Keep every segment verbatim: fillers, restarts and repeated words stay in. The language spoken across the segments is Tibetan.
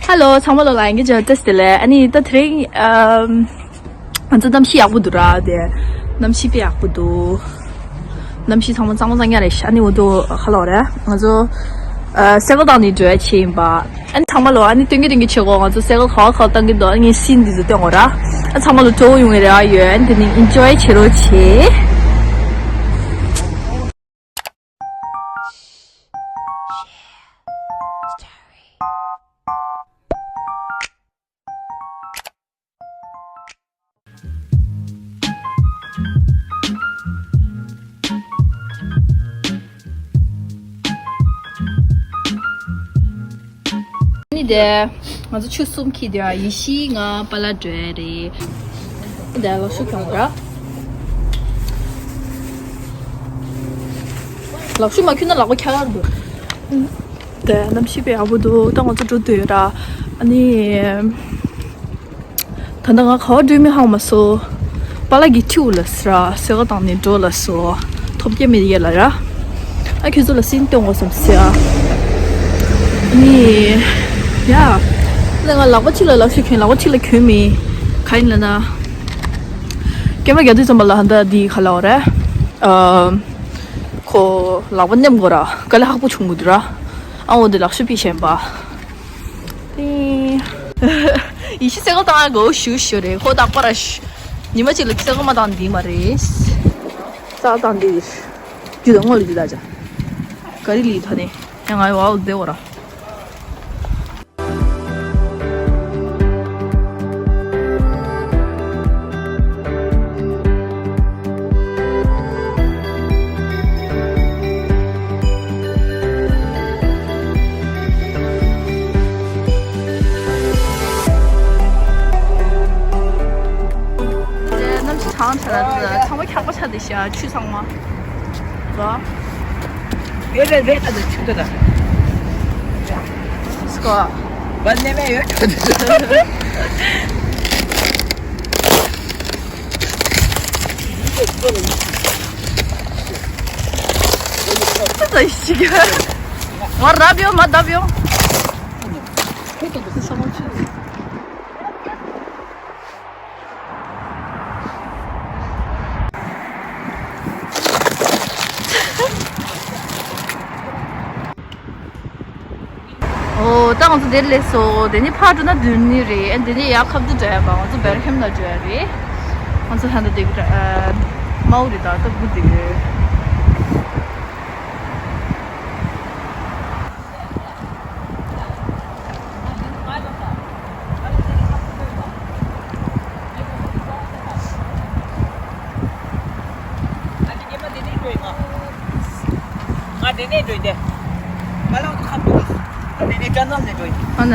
ཧེ་ལོ། ཚང་མ་ལོ་ལ་ཡང་བསྐྱར་བཀྲ་ཤིས་བདེ་ལེགས། ཨ་ནི་ད་དེ་རིང་ཨམ། ང་ཚོ་གནམ་གཤིས་ཡག་པོ་འདུག་ར། དེ་གནམ་གཤིས་དཔེ་ཡག་པོ་འདུག་གནམ་གཤིས་ཚང་མ་གཙང་མ་གཙང་རྐྱང་རེད་ཤག་ཨ་ནི་འོ་དོ་ཧ་ལོ་རེད། ང་ཚོ་ཨ་སའི་ཀལ་བཏང་ནས་འགྲོ་ཡ་ཆེ་ཡིན་པ། ཨ་ནི་ཚང་མ་ལོ་ཨ་ནི་སྟོན་གི་སྟོན་གི་བྱེད་གོ། ང་ཚོ་སའི་ཀལ་ག་བ་ག་བ་བཏང་གི་འདུག་ཨ་ནི་ངས་སིན་འདི་ཚོ་སྟོན་གོ་ར། ཨ་ཚང་མ་ལོ་སྤྲོ་བོ་ཡོང་གི་རེད། ཨ་ཡོད། ཨ་ནི་དེ་ནས་ཨིན་ཇོའི་བྱེད་རོགས་བྱེད། ནི་དེ། ང་ཚོ་ཆུ་གསུམ་འཁྱེར་དེ་ཡེ་ཤེས་ང་པཱ་ལགས་འགྲོ་ཡ་རེད། དེ་ལག་ཤུབས་གྱོན་ར། ལག་ཤུབས་མ་གྱོན་ན་ལག་པ་འཁྱག་ག་འདུག་དེ་གནམ་གཤིས་དཔེ་ཡག་པོ་འདུག་ད་ང་ཚོ་འགྲོ་འདོད་ཡོད་ར། ཨ་ནི། ད་ལྟ་ང་ག་བ་འགྲོ་མིན་ཧ་གོ་མ་སོང་། པཱ་ལགས་ཀྱིས་ཁྲིད་ལབ་སོང་ར། སའི་ཀལ་བཏང་ནས་འགྲོ་ལབ་སོང་། ཐོབ་རྒྱ་མེད་ཡ་ལ་ར། ཨ་ཁྱོད་ཚོ་ལ་སིན་སྟོན་དགོས་བསམ་སོང་ཨ། ནི། ཡ། ད་ང་ལག་པ་གཅིག་ལ་ལག་ཤུབས་གྱོན། ལག་པ་གཅིག་ལ་གྱོན་མེད། ག་ཡིན་ལབ་ན། ཀེམ་ར་རྒྱག་དུས་ཙམ་པ་ལ་ཧ་ད་འདི་ག་ལབ་ར། ཨ། ཁོ་ལག་པ་མནན་དགོས་ར། དཀའ་ལས་ཁག་པོ་བྱུང་གི་འདུག་ར། ཨ་འོ་དེ་ལག་ཤུབས་ཕུད་བཞིན་པ། ཏིང་། ཡེ་ཤེས་སའི་ཀལ་བཏང་ཡ་དགའ་བོ་ཞེ་པོ་རེད། ཁོ་རྟག་པར་ཉི་མ་གཅིག་ལ་སའི་ཀལ་མ་བཏང་འདི་མ་རེད། སའི་ཀལ་བཏང་འདི་རེད། རྒྱུ་དང་སྔོན་ལ་རྒྱུ་ད་ཅག་ག་རེ་ལི་ཐ་ནི་ཡང་ང་ཡོ་ཨའོ་དེ་འོ་ར། གནམ་གཤིས་གྲང་དྲགས་ལ། ཚང་མ་འཁྱག་པ་ཆགས་བསྡད་ཤག་ཆུ་ཚང་མ། ལོ། བེ་བེ་བེ་ད་ཆུ་ད་ད། སྐོ། བ་ནེ་མེ་ཡོད། ད་ཞིག་ང་རབ་ཡོང་མ་རབ་ཡོང་། ཁོ་ད་ད་ས་མ་ཆུ། ཨོ། ད་ང་ཚོ་དེར་སླེབས་སོང་། དེ་ནས་ཕར་འགྲོ་ན་མདུན་ནི་རེད། ཨ་དེ་ནས་ཡར་ཁ་བསྡུ་འགྲོ་ཡ་མ། ང་ཚོ་སྦེར་ཧེམ་ལ་འགྲོ་ཡ་རེད། ང་ཚོ་ད་ལྟ་དེ་ག་ཨ་མའོ་རི་ད་ལྟ་སྒུག་བསྡད་ཡོད། ང་དེ་ནས་འགྲོ་ཡིན་ཏེ། ང་ལ་ཁ་པོ་ལ། ང་དེ་ནས་དྲ་འཛམ་ནས་འགྲོ་ཡིན། ཨ་ན།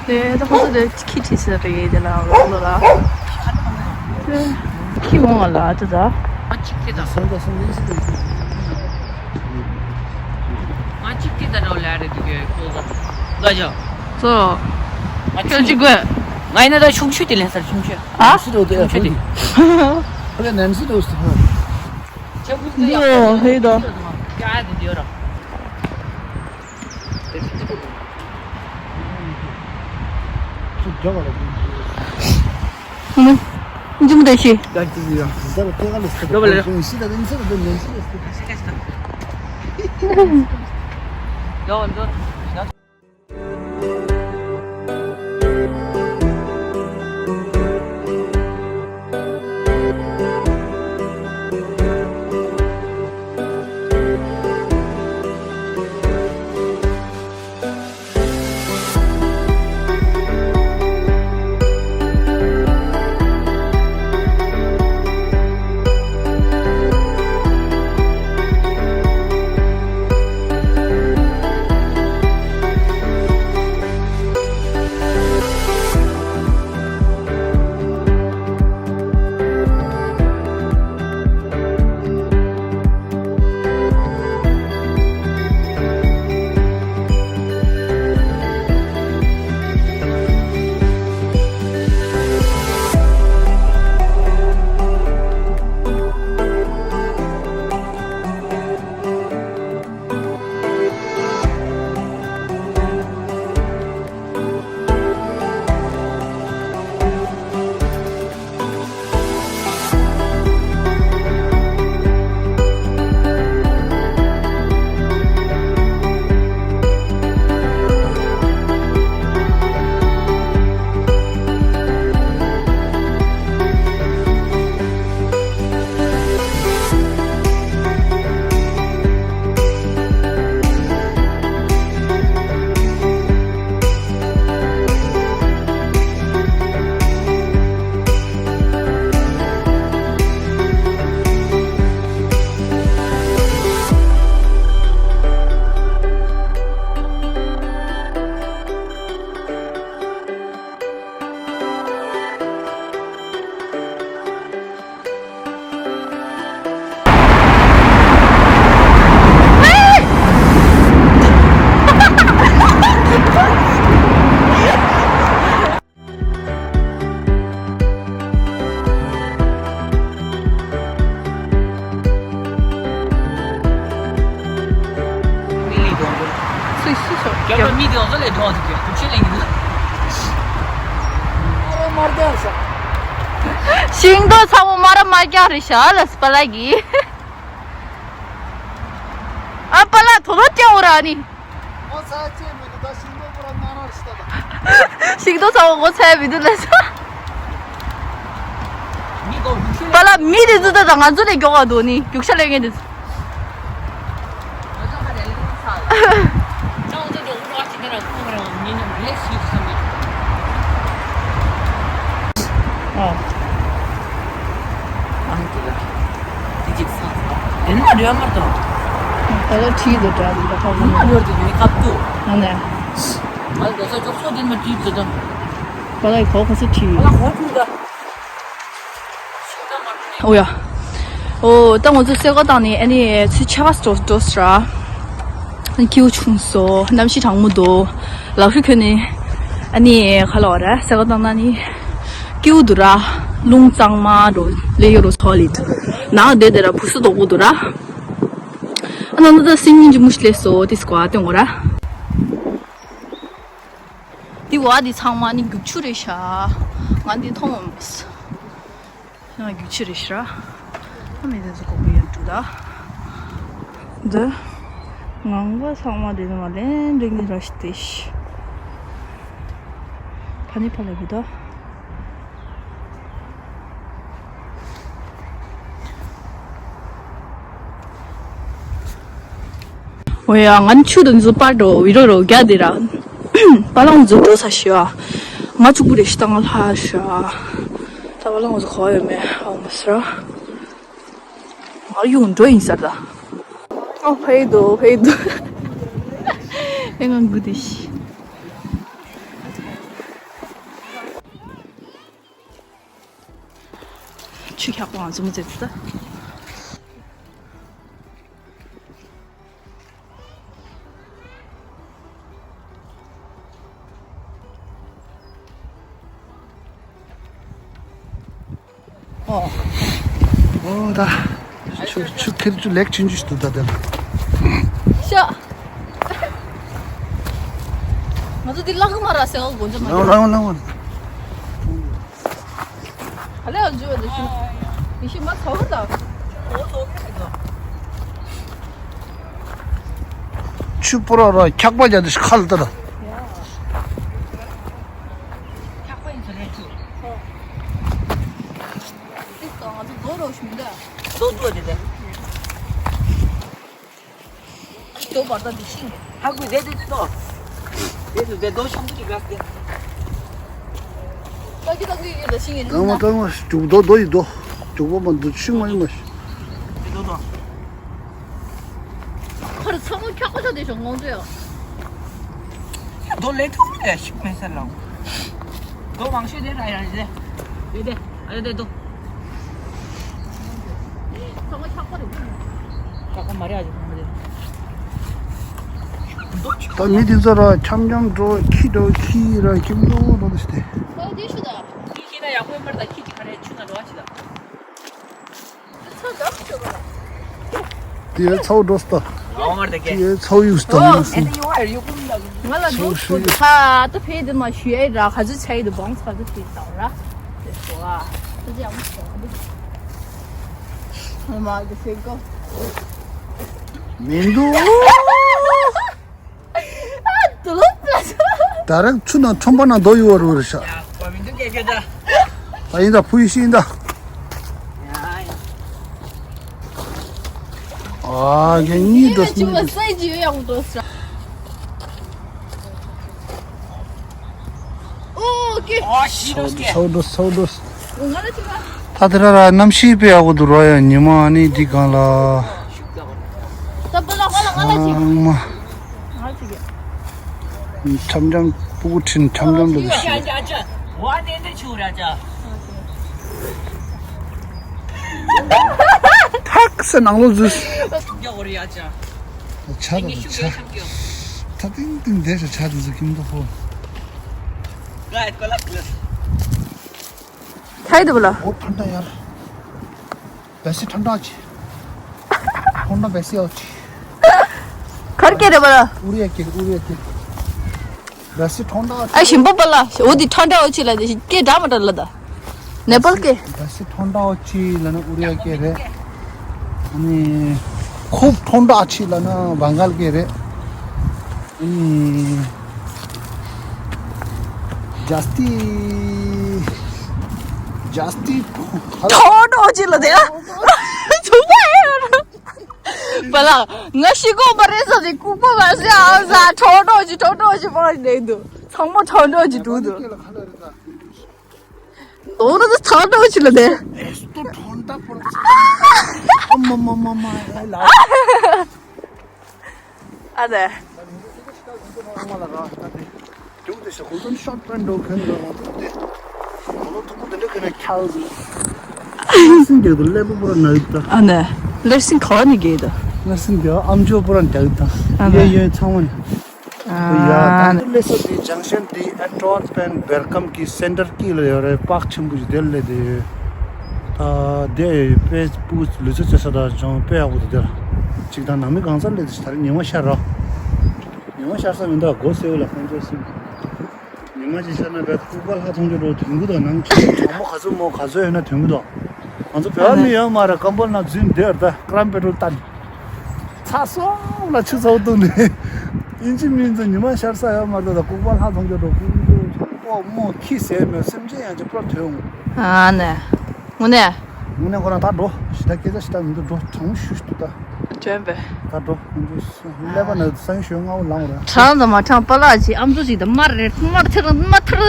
དེ་ད་ཁོ་ཚོ་དེ་ཁྱི་ཁྲིད་ས་རེད། དེ་ལ་ལོ་ལ། དེ་ཁྱི་འོང་ང་ལ་དེ་ད། ང་གཅིག་དེ་ད། སོང་ད་སོང་ལེན་སི་དེ། ང་གཅིག་དེ་ད་རོ་ལ་རེད་དུ་གོ་ལ་ཇོ། སོ། ང་ཁྱོད་གཅིག་དགོས། ང་ཡིན་ན་ད་ཆུང་ཆུང་དེ་ལེན་སར་ཆུང་ཆུང་། ཨ། ཆུང་ཆུང་དེ། ཁོ་ལ་ནན་སི་དོ་སི་ཧ། ཁྱོད་ཀུན་ཏུ་ཡོད། ཧེ་ད། ཡ་དེ་འདི་ཡོད་ར། ཨུམ། འཇུམ་དེ་ཤི། དེ་ང་ཚོ་ལས་འགྲོ་བ་དེ་གྱོད་ཁྱོད་ཆེ་ལེན་གྱི་འདུག་མ་ར་མར་རྒྱག་རེད་ཤག་ཤིང་སྡོང་ཚང་མ་མ་ར་མར་རྒྱག་རེད་ཤག་ལ་སི་པ་ལ་གི། ཨ་པ་ལ་དོ་དོ་ཅན་འོ་ར་ནི། ང་ཚ་ཅན་མི་འདུག་ད་ཤིང་སྡོང་པོ་ར་ན་ར་རེད་ཤག་ད། ཤིང་སྡོང་ཚང་མ་ངོ་ཚ་ཡ་མི་འདུག་ལ་ས། པ་ལ་མི་དེ་ཚོ་ད་ང་ཚོ་ལས་མགྱོགས་པ་འདུག་ནི་རྒྱུག་ཤ་ལེན་མཁན་དེ་ཚོ། ཨོ་ཡ། ཨོ་ད་ང་ཚོ་སེ་གོ་བཏང་ནས་ཨ་ནི་ཚུར་ཆ་ག་སི་འགྲོ་འགྲོ་ས་ར། ཨ་ནི་སྐྱིད་པོ་བྱུང་སོང་། གནམ་གཤིས་གྲང་མོ་འདུག་ལག་ཤུ་གྱོན་ནས་ཨ་ནི་ག་ལ་བ་ར་སེ་གོ་བཏང་ན་ནི་སྐྱིད་པོ་འདུག་ར། རླུང་གཙང་མ་འགྲོ་ལེ་ཡོ་རོ་སོ་ལིད། ནང་བསྡད་དེ་ར་བུ་སུ་དོག་པོ་འདུག་ར། ཨ་ན་ན་ད་སེམས་ཉིན་གྱི་མུ་ཤི་ལེ་སོ་དེ་སྐོ་ཨ་སྟོན་གོ་ར། འདི་བ་འདི་ཚང་མ་ནི་རྒྱུག་ཆུ་རེད་ཤག་ང་འདི་མཐོང་མ་མྱོང་། ཡང་རྒྱུག་ཆུ་རེད་ཤག་ཨ་མི་དེ་ཚོ་གོ་གི་ཡོད་འདུག་ད། འདི་ངང་པ་ཚང་མ་དེ་ཚོ་མ་ལན་རིང་ནི་ར་ཤི་དེ་ཤི། ཕ་ནི་ཕ་ལ་གི་ད། ཨོ་ཡ་ང་ནི་ཆུ་དང་འཛུ་པར་འགྲོ་བི་རོ་རོ་རྒྱ་དེ་ར། པ་ལང་འཛུ་འགྲོ་ས་ཤི་བ། ང་ཆུ་པུ་རེ་ཤི་ཏང་ལྷ་ཤ། ད་པ་ལང་འཛུ་ཁོ་ཡོད་མེད་ཨ་མ་སི་ར། ང་ཡོང་འགྲོ་ཡིན་ས་ར། ཨོ་ཕེ་དོ་ཕེ་དོ། ཨེ་ང་གུ་དེ་ཤི། ཆུ་འཁྱག་པོ་ང་ཚོ་མི་ཚེ་ད། ཨོ། ཨོ་ད། ཆུ་ཆུ་ཁེར་ཆུ་ལེགས་ཆུང་ཆུ་ཞིག་འདུག་ད་དེ་ལ། ཤོ། ང་ཚོ་འདི་ལག་མ་ར་སེ་ཨོ་གོ་འཇོ་མ། ལའོ་ལའོ་ལའོ། ཨ་ལེ་ཨ་ཇུ་ཨ་ཇུ། ཡེ་ཤེས་མ་ཚ་བོ་དང་། ཆུ་པོ་ར་ར་འཁྱག་པ་རྒྱག་དུས་ཁ་ལ་ལྟ་ར། འཁྱག་པ་ཡིན་ཚོ་རེད་ཆུ། ཏིག་ཏོ་ང་ཚོ་རྡོ་རོ་ཞིག་མི་འདུག་རྡོ་རྡོ་དེ་དེ། ཏོ་བར་ད་འདི་ཤིང་། ཧ་གུ་རེད་དེ་ཏོ། རེད་དེ་རྡོ་ཤིང་གི་ག་གི། ད་གི་ད་གི་ཡོད་ད་ཤིང་ཡིན་ན། ད་མ་ད་མ་ཅུག་རྡོ་རྡོ་ཡི་རྡོ། ཅུག་པ་མ་འདུ་ཤིང་མ་ཡིན་མ་ཤི། རྡོ་རྡོ། ཁར་ཚང་མ་འཁྱག་པ་ཆགས་བསྡད་བྱུང་ངོ་འདྲ། རྡོ་ལས་ཐུབ་མེད་ལ་ཤིང་མེད་ས་ལ། རྡོ་མང་ཤོས་དེ་ར་ཡ་རེད། དེ་དེ་ཨ་དེ་རྡོ། ཚང་མ་འཁྱག་པ་རེད། འཁྱག་པ་མ་རེད་ཨ་ཅེ་ཚང་མ་རེད། ད་མི་དེ་ཚོ་ར་འཆམ་འཆམ་འགྲོ་ཁྱི་འགྲོ་ཁྱི་ར་ཁྱི་མདོག་མདོག་དེ་ཤི་སྟེ། ཨོ་དེ་ཤི་ད། ཁྱི་ཤི་ན་ཡག་པོ་ཡོད་མ་རེད་ད་ཁྱི་དེ་ག་རེ་ཆུ་ན་འགྲོ་བ་ཤི་ད། དེ་ཚའོ་འགྲོ་སྟ། ཨོ་མར་དེ་གེ། དེ་ཚའོ་ཡུག་སྟ་ཨོ། ནི་སུ། ང་ལ་ཚའོ་འགྲོ་ཤི། ཁ་ཏུ་ཕེ་དེ་མ་ཤི་ཨེ་ར་ཁ་ཚུ་ཆའི་དུ་བང་ཚ་དུ་ཕེ་དང་ར། དེ་སོ་ཨ། དེ་ཡང་མ་སོ་ཨ། ཨོ་མ་དེ་ཕེ་གོ། མིན་འདུག་ད་རང་ཆུ་ནང་ཁྲོམ་པ་ནང་རྡོ་ཡོད་རུ་རེད་ཤག་ད་ཡིན་ད་ཕུ་ཡི་ཤི་ཡིན་ད། ཨ་གན་གཉིས་འགྲོ་སྲིད་འདུག་ཨོ་ཀེ། ཨོ་ཤི་རོ་ཤི། སའུ་འགྲོ་སའུ་འགྲོ། ང་ལ་ཅི་ག་ད་དེ་ར་ར་གནམ་གཤིས་དཔེ་ཡག་པོ་འདུག་ར་ཡ་ཉི་མ་ཨ་ནི་འདི་གང་ལ། ད་པ་ལ་པ་ལ་ང་ལ་ཅི། ཨང་མ། ང་ལ་ཅི་ག་འཆམ་འཆམ་སྤུ་གུ་ཁྲིན་འཆམ་འཆམ་འདུག་ཤི། ཐག་སེ་ནང་ལོ་འཛུལ། ཆ་དང་ཆ། ད་ཏིང་ཏིང་བསྡད་ཤག་ཆ་དེ་ཚོ་ཁྱིམ་དུ་ཧོ། ཁྱེད་དེ་བ་ལ། འོ་ཕན་ད་ཡར། བེ་སི་ཁྲམ་ཁྲག་ཆེ། ཧོན་ཌ་བེ་སི་ཨོ་ཆེ། གར་སྐྱེ་རེ་བ་ལ། ཨུ་རི་ཡ་སྐྱེ་ཨུ་རི་ཡ་སྐྱེ། ར་སི་ཁྲོང་ཏ་ཨ་ཞིམ་པོ་པ་ལ། འོ་དེ་ཁྲོང་ཏ་འོ་ཅི་ལ་དེ་སྐད་འདྲ་མ་འདྲ་ལ་ད། ནེ་པལ་སྐད། ར་སི་ཁྲོང་ཏ་འོ་ཅི་ལ་ན་ཨུ་རི་ཡ་སྐད་རེད། ཨ་ནི་ཁོབ་ཁྲོང་ཏ་ཅི་ལ་ན་བང་གལ་སྐད་རེད། ཨ་ནི་ཇ་སི་ཏི་ཇ་སི་ཏི་ཁྲོང་ཏ་འོ་ཅི་ལ་དེ་ཨ། ཚུགས་པ་ཨེ་ཡོད། པ་ལགས། ང་ཤི་གོ་མ་རེད་ས་དེ་ལྐུགས་པ་མ་ཟེར་ཨ་ཟ། ཁྲོ་ཁྲོ་ཅི་ཁྲོ་ཁྲོ་ཅི་པ་ལས་འདུག་ཚང་མ་ཁྲོ་ཁྲོ་ཅི་འདུག་འདུག་ལོ་ར་ཚ་ཁྲོ་ཅི་ལ་དེ། ཨ་མ་མ་མ་མ་ཨེ་ལ། ཨ་ནེ། ང་ལ་ར་ད་དེ། དེའུ་དེ་ཤ་ཧོལ་ཏོན་ཤོར་པན་འགྲོ་མཁན་འགྲོ་ང་ཚོ་དེ། ང་ཚོ་ཐུག་པོ་དེ་འདྲ་ཁྱོད་ནས་ཁྱལ་ཟིན། ལེ་སིན་རྒྱག་ཏུ་ཀླད་པ་པོ་ར་ན་ཡུག་ད། ཨ་ནེ། ལེ་སིན་ག་བ་ནས་རྒྱག་ད། ལེ་སིན་རྒྱག་ཨམ་ཅོག་པོ་ར་འདྲ་ཡུག་ད། ཨ་ནེ། ཡོད་ཡོད་ཚང་མ་ནས། ཨ་ཡ་ད་ནེ། ལེ་སོ་དེ་ཇང་ཤན་དེ་ཨན་ཏོར་པན་སྦེར་ཀམ་གི་སེན་ཏར་དཀྱིལ་ལ་ཡོད་རེད། པག་ཆེན་པོ་ཞིག་དེར་སླེབས་དེ་ཡོད། ད་དེ་ཡོད་པེ་སྤུ་ལུས་རྩལ་རྩེད་ས་དང་ཅུང་དཔེ་ཡག་པོ་འདུག་དེ་ལ་གཅིག་དང་ནང་མི་གང་སར་སླེབས་དེ་ད་རེས་ཉི་མ་ཤར་རོ། ཉི་མ་ཤར་ས་མི་འདུག་སྒོ་སེའུ་ལ་ཁོང་ཚོ་སེམས། ཉི་མ་ཅིག་ཤར་ན་བས་ལྐུགས་པ་ལྷ་མཐོང་རྒྱུ་འགྲོ་དོན་གུ་དང་ནང་ཆུ་གྲང་མོ་ག་ཚོད་མོ་ག་ཚོད་ཡོད་ན་དོན་གུ་དང་། ང་ཚོ་བོད་མི་ཡོད་མ་རེད། ཀམ་པོལ་ན་འཛུལ་འདེར་ད་ཀ་རམ་པེ་ཏྲོལ་བཏང་། ཚ་སོང་ལ་ཆུ་ཚ་བོ་བཏུང་ནས། ཨིན་ཅི་མིན་ཚོ་ཉི་མ་ཤར་ས་ཡོད་མ་རེད། ད་ལྐུགས་པ་ལྷ་མཐོང་རྒྱུ་འགྲོ་ཀུ་ཀུ་ཀོ་མོ་ཁྱི་ཟས་མོད་སེམས་ཅན་ཡང་ཅིག་པར་ཐོན་འོང་། ཨ་ནེ། དངོས་གནས། དངོས་གནས་ཁོ་རང་ད་འགྲོ་ཞི་ད་སྐད་ཆ་ཞི་ད་མི་འདུག་འགྲོ་གྲང་མོ་ཤུ་ཤུ་འདུག་ད། དྲན་པས། ད་འགྲོ་ཁོང་ཚོ་ཀླད་པ་ན་སང་ཞོན་ལྔ་བོ་ལངས་ར། གྲང་དང་མ་གྲང་པ་ལགས་ཀྱི་ཨམ་ཅོག་ཅིག་དང་དམར་རེད། དམར་ཐེར་དམར་ཐེར་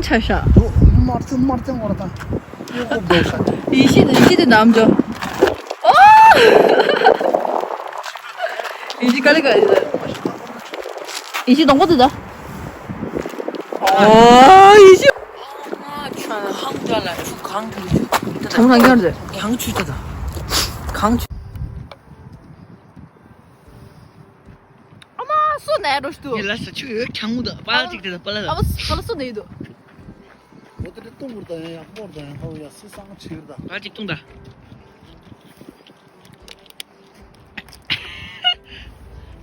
ཆ་ཤ། འགྲོ་དམར་ཐེར་དམར་ཐེར་འོ་ར་ད། ཡོད་ཀོ་འགྲོ་ཤ། ཡིན་ཤི་ཡིན་ཤི་དེ་ནམ་ཅོ། ཨོ། ཡིན་ཤི་ག་ལེ་ག་ལེ། ཡིན་ཤི་གདོང་པོ་དེ་ད། ཨོ་ཡིན་ཤི། ཁང་ཁྲ་ལ་ཆུ་གང་ཐུབ་ཆུ། གང་གང་ཀྱང་རེད། གང་ཆུ་ད་ད། གང་ཆུ། ཨ་མ་སོ་ནས་རོ་ཤི་ཏུ། ཡེ་ལ་ས་ཆུ་ཡོད་ཁྱང་མུ་ད་པ་ལ་ཅིག་དེ་ད་པ་ལ་ད། ཨ་མ་པ་ལ་སོ་ནས་ཡོད་དུ། འོ་དེ་དེ་གཏོང་བུར་དང་ཡང་ཡག་པོར་དང་ཡང་ཧོ་ཡ་སི་སང་ཆིར་དང་། ང་ཅིག་གཏོང་ད།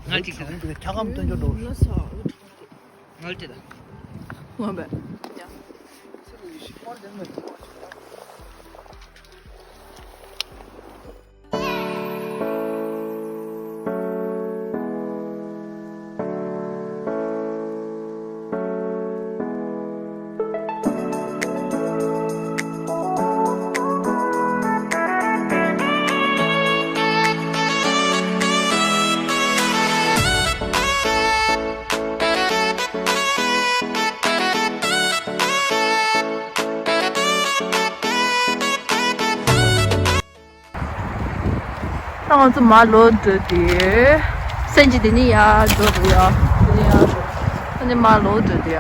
ང་ཅིག་གཏོང་ད། ཁྱ་གམ་སྟོན་ཅོ་འགྲོ། ང་ལ་དེ་ད། ང་བས། ཡ། ད་ང་ཚོ་མར་ལོག་འགྲོ་དུས། སེམས་ཀྱི་དེ་ནི་ཡར་འགྲོ་འདུག་ཡ། དེ་ནི་ཡར་འགྲོ། ད་ནི་མར་ལོག་འགྲོ་དུས་ཡ།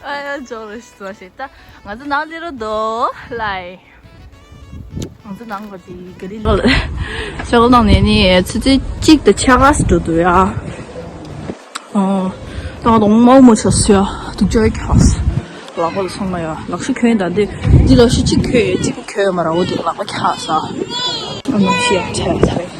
ཨ་ཡ་ཇོ་རུ་ཤི་ཤི་ད་ང་ཚོ་ནང་ལི་རུ་དོ་ལའི། ང་ཚོ་ནང་ག་ཅི་ག་རི་ལོ་ལ་ཤོག་ནང་ནས་ནི་ཆུ་ཚོད་གཅིག་དང་ཕྱེད་ཀ་ཙམ་འགྲོ་འདུག་ཡ། ཨོ། ད་ང་དང་མའུ་མོ་ཆ་སུ་ཡ་དུག་ཅོ་ཡ་ཁྱག་སི་ལག་པ་ལ་སོང་མ་ཡ་ལག་ཤུ་གྱོན་ད་འདི་འདི་ལག་ཤུ་གཅིག་གྱོན་ཡོད་གཅིག་གྱོན་ཡོད་མ་ར་འོ་དེ་ལག་པ་ཁྱག་ས། ཨ་ནང་ཤི་ཡ་ཆ་ཡ་ཆ་ཡ།